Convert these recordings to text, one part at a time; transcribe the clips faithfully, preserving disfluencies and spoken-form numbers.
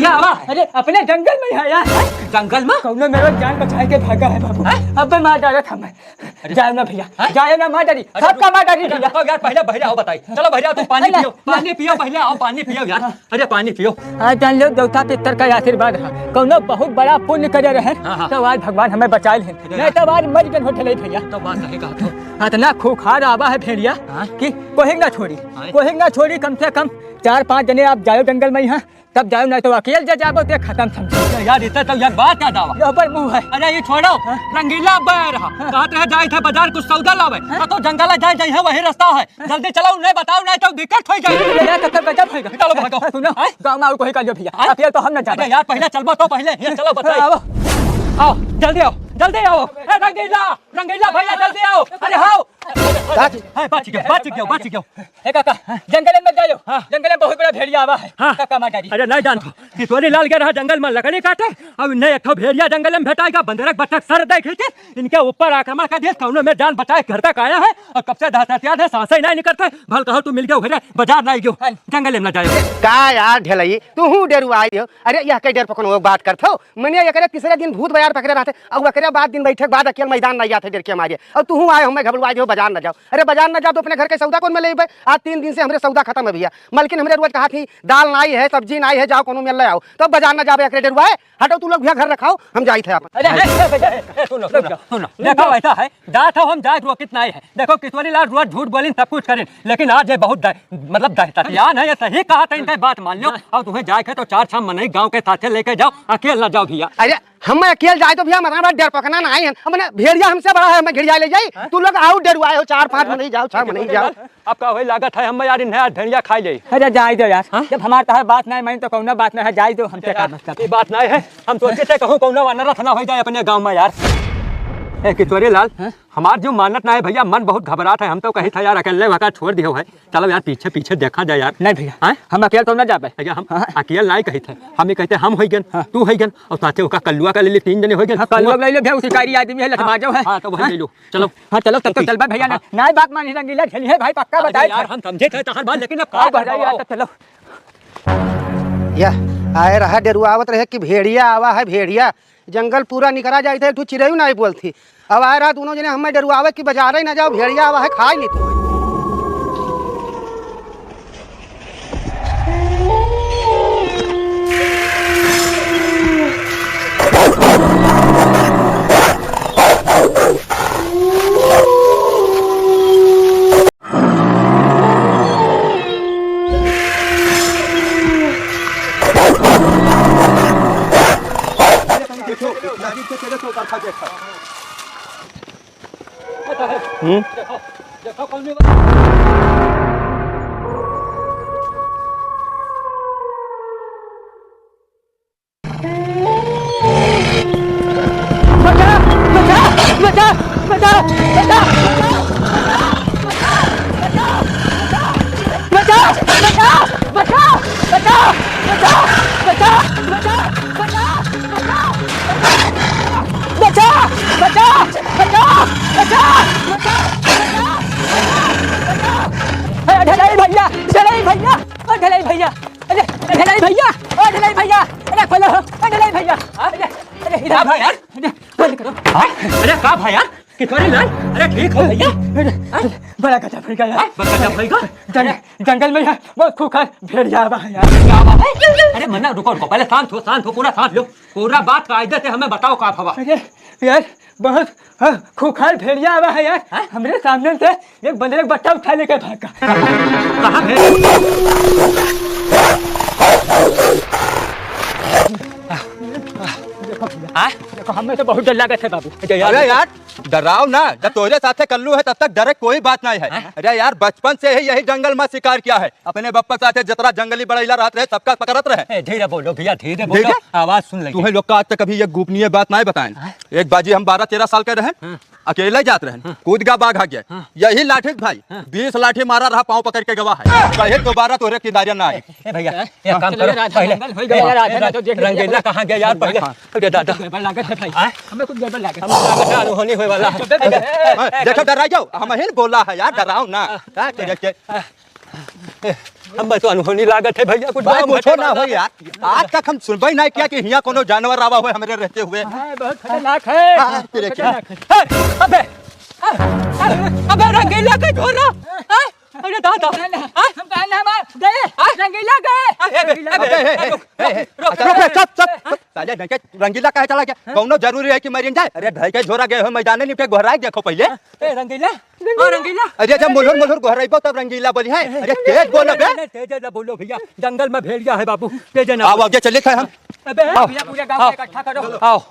क्या हुआ? अरे, अपने जंगल में है यार। जंगल में? कौनो मेरो जान बचाए के भागा है बाबू। हैं? अबे मार डालत हमें। अरे। जाए ना भैया, हैं? जाए ना, मार डाली। अरे सबका रुक, मार डाली अरे भैया। रुको यार, पहले भैया आओ बताई। चलो भैया, तुम पानी अरे। पियो, पानी पियो पहले, आओ पानी पियो यार। अरे पानी पियो। आज जान लो देवता पितर का आशीर्वाद रहा, कौनो बहुत बड़ा पुण्य करे रहे, हाँ, हाँ। तो आज भगवान हमें बचाए लेन। अरे नहीं यार। तो आज मर गए होटल है भैया। तो बात सही कहा तो। इतना खूंखार आवा है भेड़िया हाँ। कि कोहिंग ना छोड़ी, हाँ। कोहिंग ना छोड़ी। कम से कम चार पांच जने आप जाओ जंगल में यहाँ, तब जाओ, नहीं तो अकेल जे जाबो ते खतम समझो। अरे यार, इतना तो यार बात याद आवा। ये ऊपर मुंह है। अरे ये छोड़ो, हाँ? रंगीला बैर हा। हाँ। कहत रहे जाए थे बाजार कुछ सौदा लावे। हाँ? तो जंगल जाए जाए है, वही रास्ता है। हाँ? जल्दी चलो, उन्हें बताओ, नहीं तो दिक्कत हो जाए। ये तो सब गजब होइगा। चलो भागो। हाँ, सुनो, हाँ? गाँव में और कोई कर लो भैया। हाँ? अकेल तो हम ना जाबे। अरे यार, पहले चलबो तो पहले, ये चलो बताओ। हाँ, आओ। आओ, जल्दी आओ, जल्दी आओ। ए रंगीला, रंगीला भैया जल्दी आओ। अरे आओ। का जी? हाँ, बच गयो, बच गयो, बच गयो। ए काका, जंगल में जायो। हाँ। जंगल में बहुत बड़ा भेड़िया आवा है। हाँ। काका मार डाली। अरे नहीं जानतो, किशोरी लाल गए रहा जंगल में लकड़ी काटे, अब इन्हें एक ठो भेड़िया जंगल में भेटाएगा, बंदरक बच्चक सर देखी थी, इनके ऊपर आक्रमण कर दिया, कौनो में जान बचाए घर तक आया है, और कब से दहशत याद है, सांसें ही नहीं निकलते, भल कहो तू मिल गयो घरे, बाजार नहीं गयो, हाँ। जंगल में ना जायो। का यार ढेलई, तू हूँ डेरू आई हो, अरे यह कई डेर पकनो बात करत हो, मने एकरे तीसरे दिन भूत बयार पकड़े रहते, अउ एकरे बाद दिन बैठे के बाद अकेल मैदान नहीं जाते डर के मारे। अउ तुहू आए हमें घबड़ुआ दियो, बाजार न जाओ। अरे बाजार न जाओ तो अपने घर के सौदा कौन में लेबे? आज तीन दिन से हमरे सौदा खतम है भैया। मलकिन हमरे रोज कहा थी, दाल नाई है, सब्जी नाई है, जाओ कोनो मेल ले आओ। तो बाजार न जाबे एकरे डरुआ है, हटो तू लोग भैया घर रखाओ, हम जाई थे अपन। अरे, ए, ए, भैया, ए, ए, सुनो, सुनो, सुनो। देखो ऐसा है, जात हो हम जात रोकित नहीं है। देखो किशोरी लाल रोज झूठ बोलिन, सब कुछ करिन, लेकिन आज ये बहुत द-, मतलब दहशतियान है, ये सही कहा था, इनका बात मान लो। और तुम्हें जाए के तो चार छह मनई गाँव के साथे लेके जाओ, अकेल ना जाओ भैया। अरे हम अकेल जाए तो भैया, हमारा बड़ा डर पकना ना आई है। हमने भेड़िया हमसे बड़ा है, हमें घेरिया ले जाई। हाँ? तू लोग आओ डरुआए हो, चार पांच मनई जाओ, छह मनई जाओ। अब का होई लागत है, हम यार इन्हें आज भेड़िया खाई जाई। अरे जाए दो यार, हाँ? जब हमार तोहार बात नहीं मानी तो कौनो बात नहीं है, जाए दो, हमसे का यार, मतलब? ये बात नहीं है, हम सोचे थे कहूँ कौनो अनरथ ना हो जाए अपने गाँव में यार। ए किशोरी लाल, हाँ? हमार जो मानत ना है भैया, मन बहुत घबरात है, हम तो कही था यार अकेले वका छोड़ दियो है। चलो यार, पीछे पीछे देखा जाए यार। नहीं भैया, हाँ? हम अकेले तो ना जाबे। भैया, हम हाँ। अकेले नहीं कही थे, हम ये कहते हम होई गन, हाँ। तू होई गन, और साथे ओका कल्लुआ का ले ले, तीन जने होई गन। हाँ, कल्लुआ वो ले ले भैया, उ शिकारी आदमी है, हाँ, लठबाजो है। हाँ, तो वही हाँ। ले लो, चलो। हाँ, चलो, तब तो चल बा भैया, ना, हाँ। ना बात मानी रंगीला, झेली है भाई, पक्का अरे बताए यार, थे। हम समझे थे, तहर बात, लेकिन अब का हाँ, भैया, करवाओ? यार, तो चलो। यह आए रहा डेरुआवत रहे कि भेड़िया आवा है, भेड़िया। जंगल पूरा निकरा जाइत है, एक ठो चिरई नाई बोलती। अब आए रहा दोनों जने हमें डेरुआवे कि बाजारे ना जाओ, भेड़िया आवा है, खाई ली तू। हम्म। बचा, बचा, बचा, बचा। अरे ढलाई भैया, ढलाई भैया, ओ ढलाई भैया, अरे ढलाई भैया, ओ ढलाई भैया, अरे खोलो, ओ ढलाई भैया, अरे, अरे इधर का भैया? अरे बंद करो। हाँ? अरे का भैया? किशोरी लाल, अरे ठीक हो भैया? अरे, हाँ? बड़ा गजब भइगा यार। हाँ? बड़ा गजब भइगा? जंग-, जंगल में है, वो खूंखार भेड़िया आवा है यार। क्या बात है? अरे मन्ना, रुको, रुको, पहले शांत हो, शांत हो, पूरा सांस लो, पूरा बात कायदे से हमें बताओ का भवा। अरे यार, बहुत, हाँ, खूंखार भेड़िया आवा है यार। हाँ? हमरे सामने से एक बंदर एक बट्टा उठा लेके भागा। कहाँ है? देखो भैया, हाँ? देखो, हमें तो बहुत डर लागत है बाबू। अच्छा यार, अरे यार, डराओ ना, जब तोरे साथे कल्लू है तब तक डरे कोई बात नहीं है। हाँ? अरे यार, बचपन से ही यही जंगल में शिकार किया है, अपने बप्पा साथे जतरा जंगली बड़ैला रहत रहे, सबका पकड़त रहे। ए, धीरे बोलो भैया, धीरे बोलो, ठीक है? आवाज सुन लेंगे। तुम्हें लोग का आज तक कभी ये गोपनीय बात नहीं बताएं। हाँ? एक बाजी हम बारह तेरह साल के रहे, हाँ। अकेले जात रहे, हाँ। कूद गया बाघ आ गया, हाँ। यही लाठी से भाई, हाँ। बीस लाठी मारा रहा, पाँव पकड़ के गवा है, कहे दोबारा तोरे किनारे ना आए। ए भैया, एक काम चलो, करो, राधा पहले, जंगल हो गया, ए, राधा ए, ना तो देख रंगीला लिया। कहाँ गया यार, पहले? हाँ। अरे दादा। गड़बड़ लागत है भाई। हाँ? हमें कुछ गड़बड़ लागत है। हम लागत है, अनहोनी होने वाला है। चुप, चुप, चुप। हाँ, देखो, डरा जाओ, हम ही बोला है यार, डराओ ना। हाँ। हाँ, ठीक है। ए, हम बस अनहोनी लागत है भइया, कुछ भाई, गाँव कुछो घटना ना हो यार। आज तक हम सुनबे नहीं किया कि हियाँ कोनो जानवर आवा हुए हमरे रहते हुए। हाँ, बहुत खतरनाक है। हाँ, तेरे क्या? खतरनाक है। ए, अबे, अबे, अबे, रंगीला का झोरा। हाँ? अरे दादा। हम कहना, हाँ? हम कहना, हम गए। हाँ? रंगीला गए। अरे, अरे, रंगीला अबे, गए। ए, ए, ए, ए, रुक, अच्छा, रुक, रुक, रुक, चुप, चुप, हाँ? चुप। साले ढंग के रंगीला काहे चला गया? हाँ? कौनो जरूरी है कि मरिन जाए? अरे ढाई के झोरा गए हो मैदाने निपटे, गोहराए देखो पहिले। ए, रंगीला? अरे, जब मुलुर मुलुर गोहराइबो तब रंगीला बोली है। अरे, तेज बोलो बे। नहीं, नहीं, तेज ना बोलो भइया, जंगल में भेड़िया है बाबू, तेज ना आओ, बोलो। आगे चले थे हम। अबे, आओ। भइया, पूरे गाँव को आओ। इकट्ठा करो। आओ।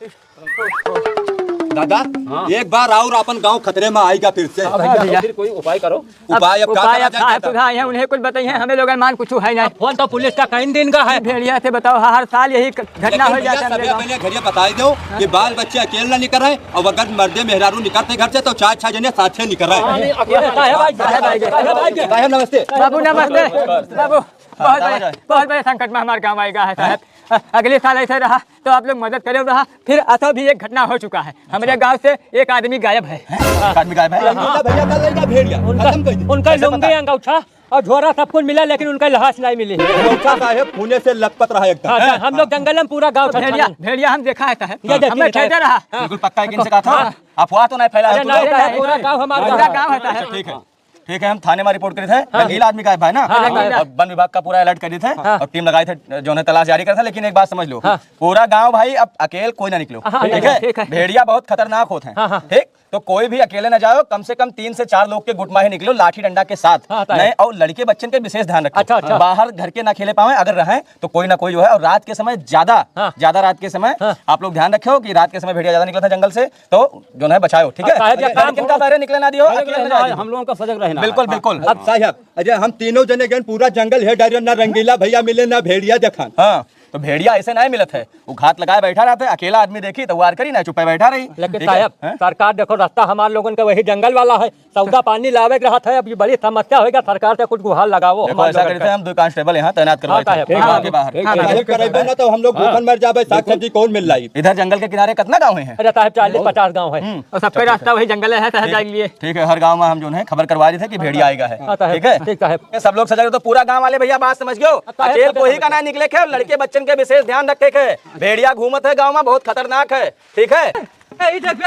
दादा, हाँ। एक बार और अपन गाँव खतरे में आएगा फिर से। हाँ भइया। फिर कोई उपाय करो। उपाय अब अब का उपाय करा अब जाए साहब दादा? बुझाए हैं, उन्हें कुछ बताइए, हमें लोग मान कुछ है नहीं। अब फोन तो पुलिस का कई दिन का है। भेड़िया से बताओ, हर साल यही घटना लेकिन हो भइया, जाता है सबसे पहले घरिया बताई दो कि बाल बच्चे अकेले ना निकल रहे, और अगर मर्दे मेहरारू निकलते घर से तो चार छह जने साथे निकल रहे। हाँ, नहीं, अकेले काहे भाई? काहे भाई? काहे भाई? साहब नमस्ते। बाबू नमस्ते। बाबू, बहुत बड़े, बहुत बड़े संकट में हमारे गाँव आएगा है साहब। अ-, अगले साल ऐसे रहा तो आप लोग मदद करे रहा, फिर ऐसा भी एक घटना हो चुका है। हमारे गाँव से एक आदमी गायब है। हैं? एक आदमी गायब है? रंगीला भइया का लइका भेड़िया, उनका, खत्म कर दी। उनका कैसे लुंगी, पता? अंगौछा और झोरा सब कुछ मिला, लेकिन उनका लाश नहीं मिली। अंगौछा साहेब खूने से लथपथ रहा एकदम। हाँ, हाँ, हम लोग जंगल में पूरा गाँव भेड़िया, छान। भेड़िया हम देखा है साहब। ये देखिए, हमें देखिए। ठहरे रहा। हाँ। बिल्कुल पक्का यकीन से कहा था। हाँ। अफवाह तो नहीं फैला है अरे तू लोग? नहीं, नहीं, पूरा गाँव हमारा पूरा गाँव। गाँव होता है। अच्छा, ठीक है। ठीक है, हम थाने में रिपोर्ट करे थे। हाँ। रंगीला आदमी गायब है ना? हाँ, रंगीला। और वन विभाग का पूरा अलर्ट कर देते हैं हाँ। और टीम लगाए थे, जो है तलाश जारी करता है। लेकिन एक बात समझ लो, हाँ। पूरा गाँव भाई अब अकेल कोई ना निकलो, हाँ, ठीक है? ठीक है। भेड़िया बहुत खतरनाक होते हैं, हाँ, हाँ। ठीक? तो कोई भी अकेले ना जाओ, कम से कम तीन से चार लोग के गुट में ही निकलो, लाठी डंडा के साथ। हाँ, आता है। नहीं, और लड़के बच्चन के विशेष ध्यान रखो। अच्छा, अच्छा। बाहर घर के ना खेले पावे, अगर रहें तो कोई ना कोई जो है, और रात के समय ज्यादा, हाँ। ज्यादा रात के समय हाँ। आप लोग ध्यान रखो कि रात के समय भेड़िया ज्यादा निकला था जंगल से, तो जो है बचाओ, ठीक है? अब साहब, ये काम किनका बाहर निकले ना दियो, अरे, अकेले ना, ना दियो। हम लोगों का सजग रहना है। बिल्कुल, बिल्कुल। अब साहब, अरे हम तीनों जने गए, पूरा जंगल हेर डारियो, ना रंगीला भइया मिले, ना भेड़िया देखान। हाँ, तो भेड़िया ऐसे नहीं मिलत है, वो घात लगाए बैठा रहता है, अकेला आदमी देखी तो वार करी ना, चुप्पे बैठा रही। लेकिन ठीक है? साहब, हैं? सरकार देखो, रास्ता हमार लोगन का वही जंगल वाला है, सौदा पानी लावे के रहत है, अब ये बड़ी समस्या होइगा, सरकार से कुछ गुहार लगावो देखो, हमार ऐसा लोगन करते का। हैं, हम दो कांस्टेबल यहाँ तैनात करवाए हाँ, थे, साहब। ठीक है, हाँ, बाहर के बाहर। ठीक है। साहब, करबो ना तो हम लोग हाँ। भूखन मर जाबे, साग बिल्कुल। सब्जी कौन मिल लाई? इधर जंगल के किनारे कितना गाँव है? अरे साहब, चालीस पचास गाँव है। हम्म। और सबके अच्छा, रास्ता वही जंगल है, साहब, ठीक। जाइए। ठीक है, हर गाँव में हम जो है खबर करवा रहे थे कि भेड़िया आएगा है। हाँ, साहब। ठीक है? ठीक, साहब। ये सब लोग सजग रहो, तो पूरा गाँव वाले भइया बात समझ गयो। हाँ, साहब, अकेल समझ कोई गए। का ना निकले के, लड़के बच्चन के विशेष ध्यान रखे के। भेड़िया घूमत है गाँव में, बहुत खतरनाक है। ठीक है? ए, ई देख बे।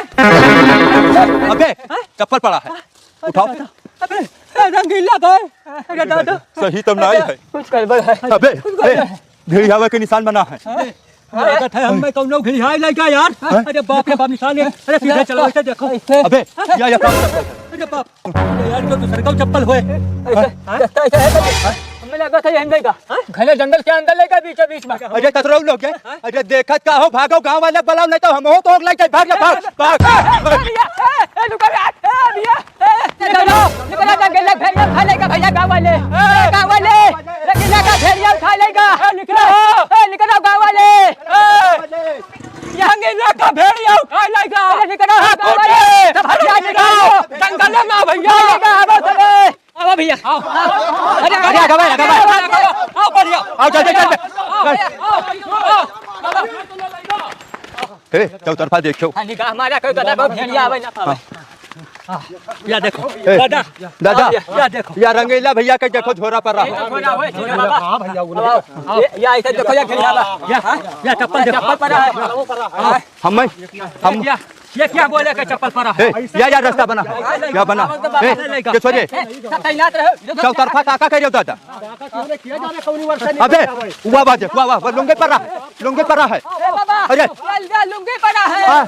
अबे, हाँ? चप्पल पड़ा है। हाँ, उठाओ। अबे, ए, रंगीला गए। अरे दादा। सही तब ना आई है। कुछ गड़बड़ है। अबे, कुछ गड़बड़ ए, है। भेड़ियावा के निशान बना है। लागत है हमें कौनो भिड़ियाए लइका यार। हाँ? अरे बाप रे बाप, निशान है। अरे सीधे चलो, ऐसे देखो। अबे, या, या, अरे बाप, अरे यार, तो दूसरे का चप्पल होए। ऐसे, हाँ? ऐसे, ऐसे, ऐसे, हमें लगा था यहीं लइका। हाँ? घने जंगल के अंदर लइका, बीचों बीच में। अरे ततरऊ लोग के, हाँ? अरे देखत का हो, भागो गाँव वाले बुलाओ, नहीं तो हम हो तो लइका, भाग जा, भाग, भाग। ए, भैया, ए, ए, रुको यार, ए, भैया। ए, निकलो, निकलो, रंगीला भेड़िया उठा लेगा, भैया, गाँव वाले। ए, गाँव वाले, रंगीला का भेड़िया उठा लेगा। ए, निकलो। ए, निकलो, गाँव वाले। ए, रंगीला का भेड़िया उठा लेगा। अरे, निकलो, गाँव वाले। सब हथियार निकालो। जंगल में ना, भैया। भैया, आओ, सब। आओ, भैया। आओ। अरे, अरे, आगे बढ़, आगे बढ़। आओ, बढ़िया। आओ, चल, चल, चल, चल। आओ, आओ, आओ। ए, चौतरफा देखो। हाँ, निगाह मारा, कोई गधा, कोई भेड़िया आवे ना पावे। हाँ। या देखो, ए, दादा, दादा, या, या देखो। या रंगीला भैया के देखो, झोरा पर रहा। झोरा होए, झोरा बाबा। हाँ, भैया, वो आओ, आओ। ये, या ऐसे देखो, या भेड़िया बा। या, हाँ? या चप्पल देखो। चप्पल पर है। हाँ। हम, हम ये क्या, ये क्या बोले के चप्पल पर है? ए, या, या रास्ता बना है। या बना। ए, के छोड़े। ए, तैनात रहो। चौतरफा काका करियो दादा। अबे, वाह, वाह, वाह, वाह, लुंगी परा है, लुंगी परा है। ए बाबा, अरे। चल जा, लुंगी परा है। हाँ।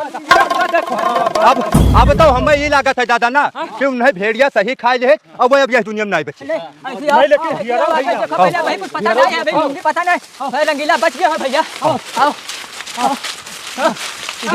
अब, अब तो हमें ये लागत है दादा ना कि उन्हें भेड़िया सही खाए ले, अब वो अब यह दुनिया में नहीं बचे। नहीं, ऐसी आओ। नहीं, लेकिन आओ, भैया, आओ, भैया, देखो, आओ। पहले भाई कुछ पता नहीं है, अभी लुंगी पता नहीं। आओ, भाई रंगीला बच गया है भैया। आओ, आओ, आओ। ए,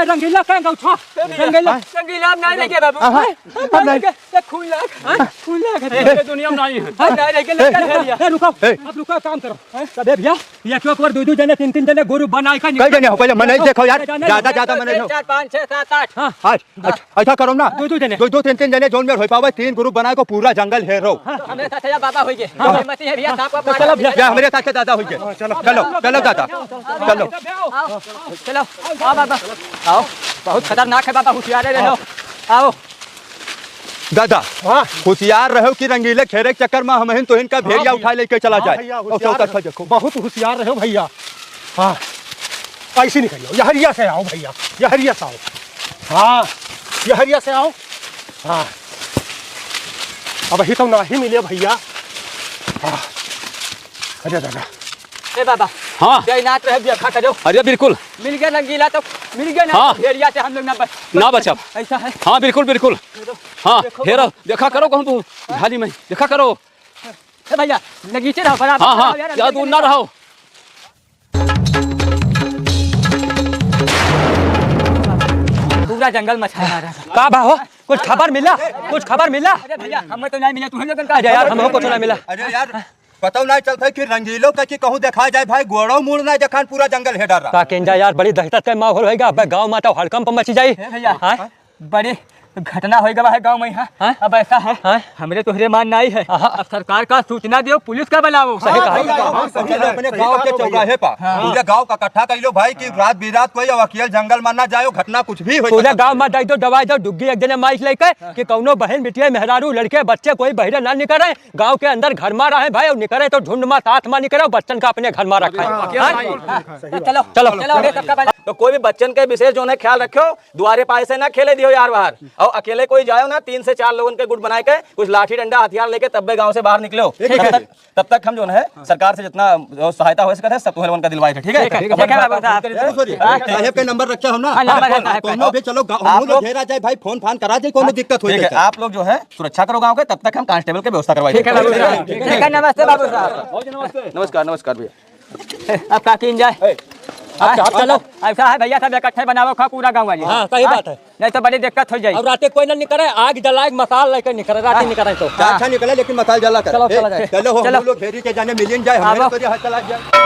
रंगीला कहाँ गया? उठा। रंगीला, रंगीला हम नहीं लेके बाबू। हाँ, हाँ। हम नहीं लेके। ये खून लाग, हाँ? खून लाग है। ए, ये दुनिया में नहीं है। हाँ, नहीं लेके लेकर आ लिया। ए, रुको। ए। अब रुको, काम करो। हाँ? सबे भैया, ये क्यों एक बार दो दो जने, तीन तीन जने ग्रुप बनाए का कई जने हो? पहले मने देखो यार, ज्यादा, ज्यादा मने देखो। चार, पाँच, छह, सात, आठ। हाँ। आठ, आठ, ऐसा करो ना। दो दो जने। दो दो, तीन तीन जने जोन में हो पावे, तीन ग्रुप बनाए को पूरा जंगल हेरो। हाँ, हमें साथ या बाबा होइए। हाँ। हिम्मत ही है भैया, सांप वाप तो मार चलो भैया, हमारे साथ से ज्यादा होइए। चलो, चलो दादा। चलो। आओ, चलो। आओ बाबा। आओ। बहुत खतरनाक है बाबा, होशियार रहो। आओ। दादा, हाँ। होशियार रहो कि रंगीले घेरे के चक्कर मा हमहिन तोहिन का हाँ भेड़िया भैया। उठाए लेके चला हाँ जाए। भैया, और होशियार चौका रहो। देखो। बहुत होशियार रहो भैया। हाँ, ऐसे निकल जाओ, यहरिया से आओ भैया, यहरिया से आओ। हाँ, यहरिया से आओ। हाँ, अबहीं तो नाहीं मिले भैया। हाँ, अरे दादा। ए बाबा, हाँ। जय नाथ रहे, देखा करो। अरे बिल्कुल। मिल गया रंगीला तो मिल गया ना, हाँ। भेड़िया से हम लोग ना बच-, ना बचब। ऐसा है। हाँ, बिल्कुल, बिल्कुल। हाँ, देखो हेरा, बाबा। देखा करो कहूँ तू, झाली में, देखा करो। ए भैया, लगीचे रहो, बराबर हाँ, हाँ, रहो यार, ज्यादा अंदर दूर के ना नहीं। रहो। पूरा जंगल मचाए मारा। का बा हो? कुछ खबर मिला? कुछ खबर मिला? अरे भैया, हमें तो नहीं मिला, तुम्हें लोगन का अरे यार, हमको कुछ ना मिला। अरे यार, पता नहीं चलता है कि रंगीलो का कि कहूँ देखा जाए भाई, गोड़ो मुड़ ना देखान, पूरा जंगल हेडर रहा। का केंजा यार, बड़ी दहशत का माहौल होएगा। अब गाँव मा तो हड़कंप मची जाई। ए भैया, हाँ? बड़ी घटना होइ गवा है गाँव में, हाँ? हाँ? अब ऐसा है, हाँ? हमरे तोहरे मान नहीं है। हाँ। अब सरकार का सूचना दियो, पुलिस का बुलाओ। सही कहा। हाँ, हाँ, हाँ, हाँ, चलो, अपने गाँव के चौराहे पर हाँ। पूरे गाँव का इकट्ठा कर लो भाई कि रात बिरात कोई अकेल जंगल मा ना जायो, घटना कुछ भी हो पूरे सकता गाँव है। मा दे दो, दवाई दो, डुग्गी एक जने माइक लेके कि कौनो बहन, बिटिया, मेहरारू, लड़के, बच्चे कोई बहिरे ना निकरे, गाँव के अंदर घर मा रहे भाई, और निकरे तो झुंड मा, साथ मा निकरे, और बच्चन का अपने घर मा रखे। हाँ, हाँ? हाँ, हाँ, हाँ। चलो, चलो, चलो, चलो। अरे सबका बना- तो कोई भी बच्चन के विशेष जो है ख्याल रखो, दुआरे पाए से ना खेले दियो यार बाहर। और अकेले कोई जाओ ना, तीन से चार लोगन के गुट बनाए के, कुछ लाठी डंडा हथियार लेके तब्बे गाँव से बाहर निकलो। ठीक है। तब तक, तब तक हम जो है सरकार से जितना जो सहायता हो सके है, सब तुम्हें लोगन का दिलवाए थे, ठीक है? ठीक है, ठीक है, ठीक है, बाबू साहब। सॉरी, सॉरी। हाँ? साहब का नंबर रखे हो ना? हाँ, नंबर है साहब का। कौनो भी चलो, गाँव आप लोग लोग घेरा जाए भाई, फोन फान करा जाए, कौनो दिक्कत हो ठीक है, जाए। आप लोग जो है सुरक्षा करो गाँव के, तब तक हम कांस्टेबल के व्यवस्था करवाए ठीक है, थे। बाबू साहब। ठीक है, नमस्ते बाबू साहब। नमस्कार, नमस्कार भैया। अब का कीन जाए? ए, आप हाँ? चलो। ऐसा है भैया, सब इकट्ठे बनावो, खा पूरा गाँव वाली। हाँ, सही बात है। नहीं तो बड़ी दिक्कत हो जाई। अब राते कोई ना निकरे, आग जलाए, मसाल लेके निकरे, राते हाँ। निकरे तो। अच्छा निकले, लेकिन मसाल जला कर। चलो, ए, चला जाए। चलो, हम चलो। लोग घेरी के जाने मिलिन जाए, हमारे हाँ, तो यहाँ चला जाए।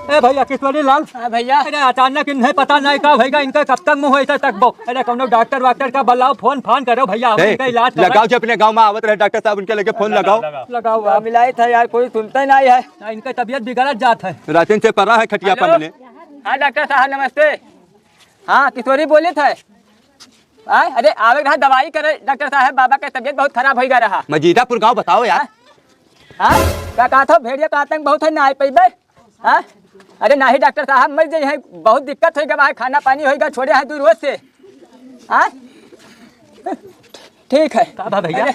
ए भैया, किशोरी लाल। हाँ भैया। अरे अचानक इन्हें पता नहीं का भैया, इनका कब तक मुँह ऐसा तकबो। अरे कौनो डॉक्टर वाक्टर का बुलाओ, फोन फान करो भैया, हम ए, इनका इलाज कराए। लगाओ जी, अपने गाँव मा आवत रहे डॉक्टर साहब, उनके लगे फोन लगाओ। लगाओ, लगाओ, लगाओ। मिलाई था यार, कोई सुनता ही नहीं है। ना, इनका तबीयत बिगड़त जात है। रातिन से परा है खटिया पर हेलो। मने। हाँ डॉक्टर साहब नमस्ते। हाँ किशोरी बोलित है। हाँ, अरे आवे रहा दवाई करे डॉक्टर साहब, बाबा के तबीयत बहुत खराब होइ गया रहा। मजीदापुर गाँव बताओ यार। हाँ? हाँ? का कहत हो, भेड़िया का आतंक बहुत है, ना आइ पइबे? हाँ? अरे नाही डॉक्टर साहब, मर जाई है, बहुत दिक्कत होइ गवा है, खाना पानी होइ गवा, छोड़े है दूर रोज से। हाँ? ठीक है। का बा भैया? अरे,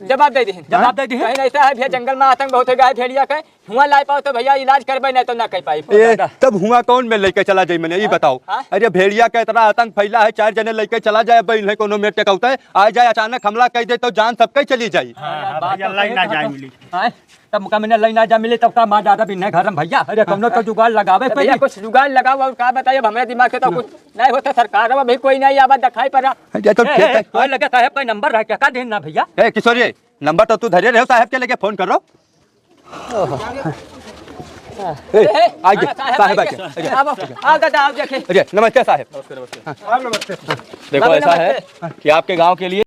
जवाब दे दिहिन। जवाब दे दिहिन। कहीं ऐसा है भैया, जंगल मा आतंक बहुत होइ गवा है भेड़िया के, हुआँ लाइ पाओ तो भैया इलाज करबे, नहीं तो ना कर पाई। ए, तब हुआँ कौन में लेके चला जाई मने, ई हाँ? बताओ। हाँ? अरे भेड़िया का इतना आतंक फैला है, चार जने लेके चला जाए, अब इन्हें कोनो में टेकौते आ जाए, अचानक हमला कर दे तो जान सबके चली जाई। हाँ, हाँ, बात भैया, तो लाइन सही ना है, जाए बात मिली। हाँ, तब मुका मने लाइन ना जा मिली, तब का मार डालब इन्हें घर में भैया। अरे कौनो तो जुगाड़ लगावे भैया, पड़ी। कुछ जुगाड़ लगाओ, और का बताइए, अब हमारे दिमाग से तो कुछ नहीं होता सरकार, अब अभी कोई नहीं आवा दिखाई पड़ा। अच्छा, तो ए, ठीक ए, है। ए, लगे साहब का नंबर रह क्या, का देन ना भैया? ए, किशोरी, नंबर तो तू धरे रहो, साहब के लगे फोन करो। ए, ए, आइए, हाँ, साहब, साहब, आइए। आइए। आओ, आओ, दादा, आओ, देखिए। अरे, नमस्ते, साहब। नमस्ते, नमस्ते। हाँ। साहब, नमस्ते। देखो, बाबू, ऐसा है नमस्ते। कि आपके गांव के लिए